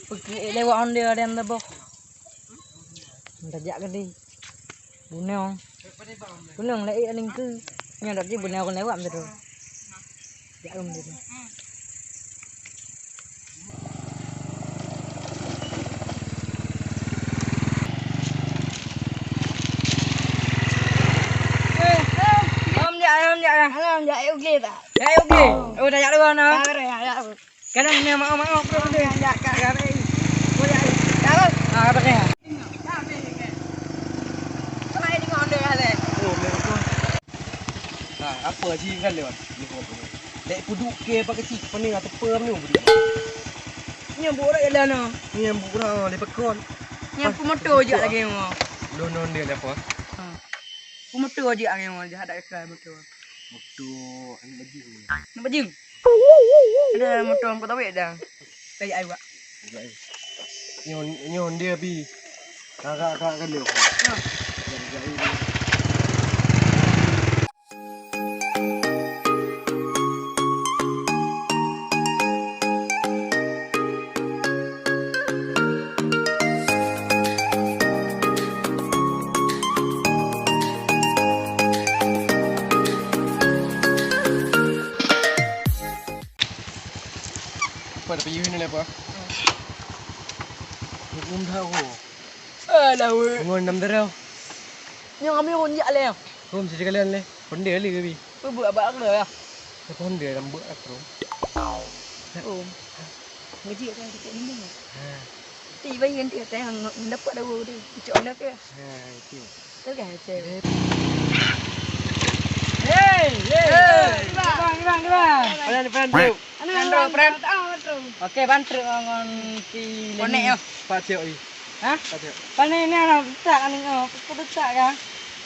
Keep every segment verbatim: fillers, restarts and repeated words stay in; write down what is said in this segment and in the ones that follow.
Peuki lewat ondeh ada yang leboh. Tajak ke di. Bunong. Bunong lagi aning ke. Nya tapi bunong lewat betul. Jak rum dia. Om jak, om jak. Om jak, eh, okey tak? Eh, okey. Oh, dah jak dulu nah. Ah, dah jak. Kadang ni maaf-maaf bro tu. Yang jak kat kami. Boleh. Tahu? Ah, apa dia? Kena ini ngon dia ada. Oh, betul. Ha, apa sih kan lewat? Lek puduk ke apa kecil? Pening atau apa ni puduk? Nyambut orang jalan ah. Nyambut orang lepas kon. Nyambut motor je lagi mah. Don don dia apa? Ha. Motor je lagi mah, jahat tak kekal motor. Motor anu bajing. Anu bajing. Ada motor angkot tawet dah. Kayak ai wak. Nyon nyon dia bi. Kakak kakak kan dia. Ha. Apa ada payung ni apa? Belum tahu. Alah weh. Ngon nam terus. Nyong kami pun jak leh. Hom sisi kalian leh. Pendek kali kami. Pebuat abak aku lah. Siapa honda dalam buat aku? Oh. Ngaji kat kita ni. Ha. Ti bayi nanti kata yang dapat dah tu. Cok nak ke? Ha, itu. Terus kan cek. Hei, hei. Hei, di bang, di bang, di bang. Mana ni friend tu? Friend tu, friend. Okey, bantu ngon si Konek yo. Pak Cik ni. Ha? Pak Cik. Pane ni anak besar kan ni. Oh, kau besar kan?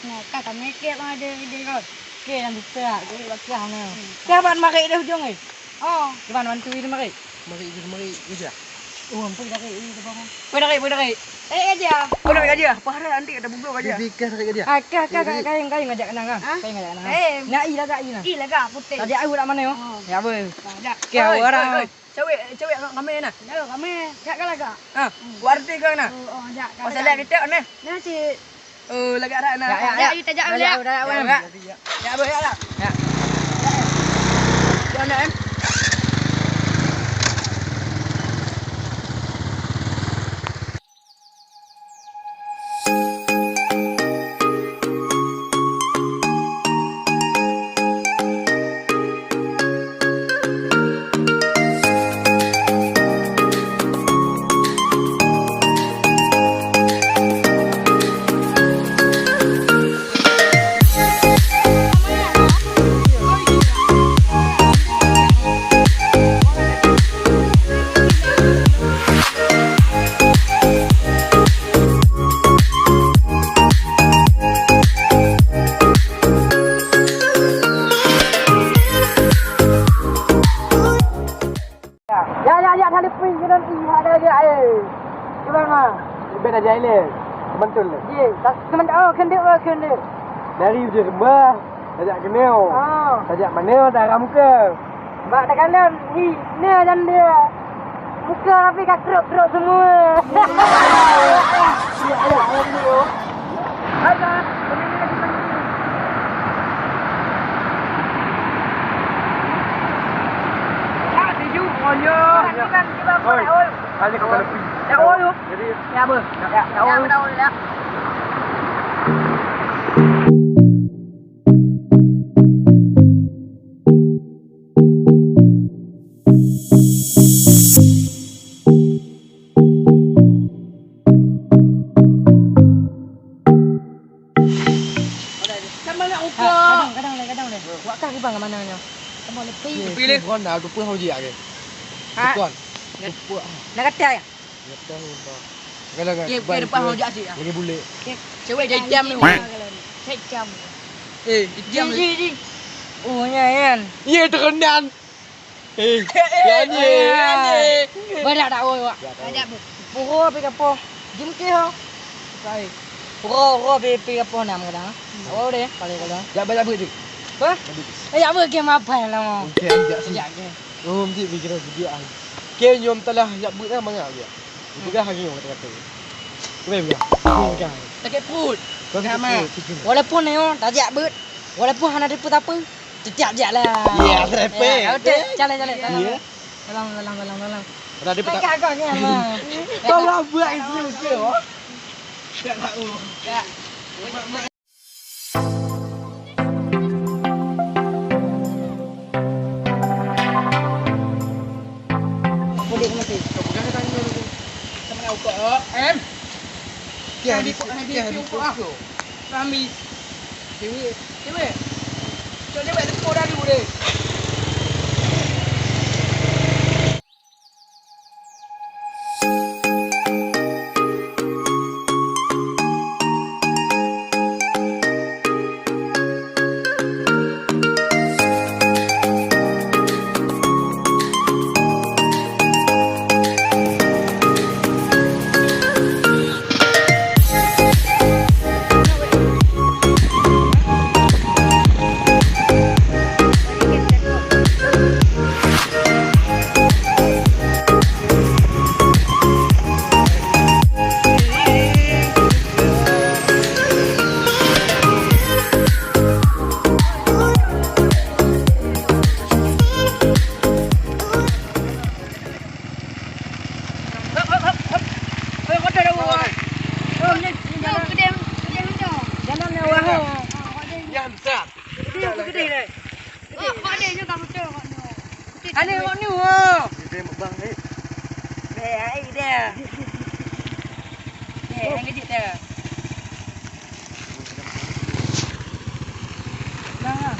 Nah, kata mikir mah dia dia kau. Okey, yang besar. Okey, bakal ni. Siapa mari dah hujung ni? Oh. Cuman bantu ini mari. Mari, mari, mari. Oh, ampun, mari. Ini tu bang. Pergi mari, pergi mari. Eh, aja. Pergi mari aja. Apa hal nanti kata bubuk aja. Bibir kah sakit aja. Ah, kah, kah, kah, kah, kah, ngajak kenang, kah? Ha? Kah ngajak kenang, kah? Eh. Nak i lagak, i nah. I lagak, putih. Tadi aku tak mana, oh? Ya. Ya, apa? Nah, dah. Okey, oi, orang. Oi, oi. Cewek, cewek kat kami nah. Dah, kami. Cak kah lagak? Ha. Hmm. Warti kau nah. Oh, oh, jak. Pasal lihat kita nah. Nah, cik. Oh, lagak dah nah. Ya, ya, ya. Ya, ya, ya, ya. Ya, ya, ya. Ya, ya, ya. Ya. Ya, ya, ya. Ya, ya, ya, tadi pun kena lihat ada air. Gimana? Lebih dah jahil. Sebentul. Ye, tak sebentul. Oh, kenduk, oh, kenduk. Dari ujung rumah. Tajak keunoe. Ah. Tajak manoe, tajak muka. Bak takalon, hi, nyoe jan dia. Muka tapi ka krok-krok semua. Ya, ya, ya, ya. Hai, Kak. Ini lagi lagi. Ya, tidur, oh, ya. Oi, hanya kepala pi. Ya, oh, yuk. Jadi, ya, apa? Ya, ya, oh. Ya, ya. Sama nak uka. Ha, kadang, kadang leh, kadang leh. Wak kah kubang ke mana nyoe? Sama lepi. Lepi leh. Kon dah, tu pun hau jiak ke? Ha? Kon. Tu pun. Nak kata ya? Kadang, kadang. Okey, okey, depan hau jiak sih, ah. Lagi bulik. Okey. Cewek jadi jam ni. Cek jam. Eh, jam. Ji, ji, ji. Oh, nya kan. Ye, terkenal. Eh, eh, eh, eh, eh. Banyak tak, oi, wak? Banyak, Bu. Pura pi kapoh. Jim ke ho. Sai. Pura, pura pi, pi kapoh nam kadang. Awak deh, paling kadang. Jak banyak, Bu, tu. Apa? Eh, jak, Bu, game apa lah, mau? Okey, jak sini. Jak ke. Oh, mesti pikiran video ah. Ke nyom telah jak, Bu, dah mangat dia. Peugah lagèe nyoe kata-kata. Peugah, peugah. Peugah. Sakét pruet. Peugah, peugah mak. Walaupun nyoe tajak beuet, walaupun hana teupeu-teupeu, teutab jak lah. Ya, telepon. Ya, betul. Jalan, jalan, jalan. Ya. Tolong, tolong, tolong, tolong. Ada di petak. Pegang, pegang, ya, mak. Tolong buat itu, itu. Tak tahu. Ya. Boleh mati. Kau pegang tangan dulu. Sama nak ukur, oh. Em. Kiah di, kiah di ukur, ah. Kami. Dewi. Dewi. Cok dia buat tepuk dah dulu deh. Hop, hop, hop, hop. Hop, hop, hop, hop. Oh, ni, ni jalan. Jalan ni, wahai. Nyan that. Ni, aku gede dah. Oh, kok ada je kat motor, kok ni. Ada kok ni, oh. Dia mukbang ni. Eh, ai dia. Eh, yang kecil dah. Nah,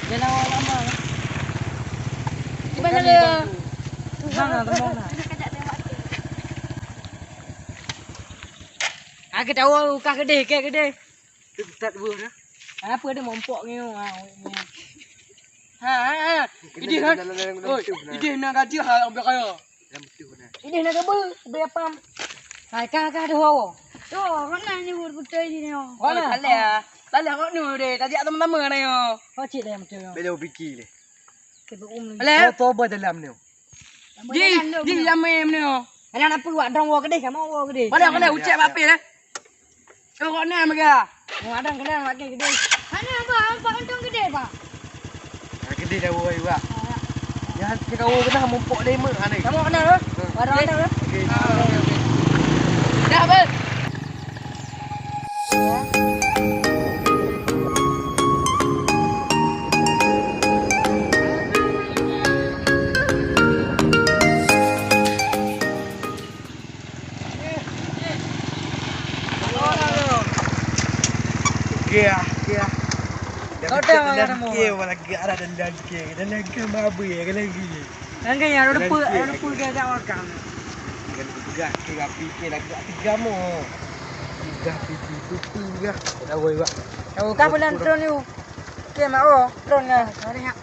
dia lawan lama. Di mana dia? Nah, nah, tengok nah. Ah, kita awal ukah gede, kayak gede. Tu tak dua dah. Apa dia mompok ni? Ha, ha, ha. Idéh kan? Oi, idéh na gaji ha, ambil kaya. Idéh na gabe, be apa? Hai, ka, ka ada hawa. Tu, mana nyebut betul ini? Mana? Salah. Salah kau ni deh. Tadi teman-teman na yo. Kau cik dah betul. Bela fikir deh. Sebab um. Alah. Kau tobat dalam ni. Di, di jamé ni. Alah, apa buat dong wa gede sama wa gede. Mana kena ucap apa dah? Kau kok ni mega? Wa dong kena makin gede. Mana apa? Apa untung gede, Pak? Gede dah wa juga. Ya, kita wa kena mumpuk lima ni. Kamu kena tu? Wa dong kena tu? Okey. Dah, Bang. Okey ah, okey ah. Kau dah dalam keu, lagi ada dalam keu. Dalam keu mabui ya, lagi. Kan kan ya, ada pun, ada pun dia tak makan. Kan pegang ke api ke lagi tak tegang mo. Pegang api tu tu pegang. Tahu wak. Tahu kah bulan drone tu? Okey mak oh, drone lah. Mari hak.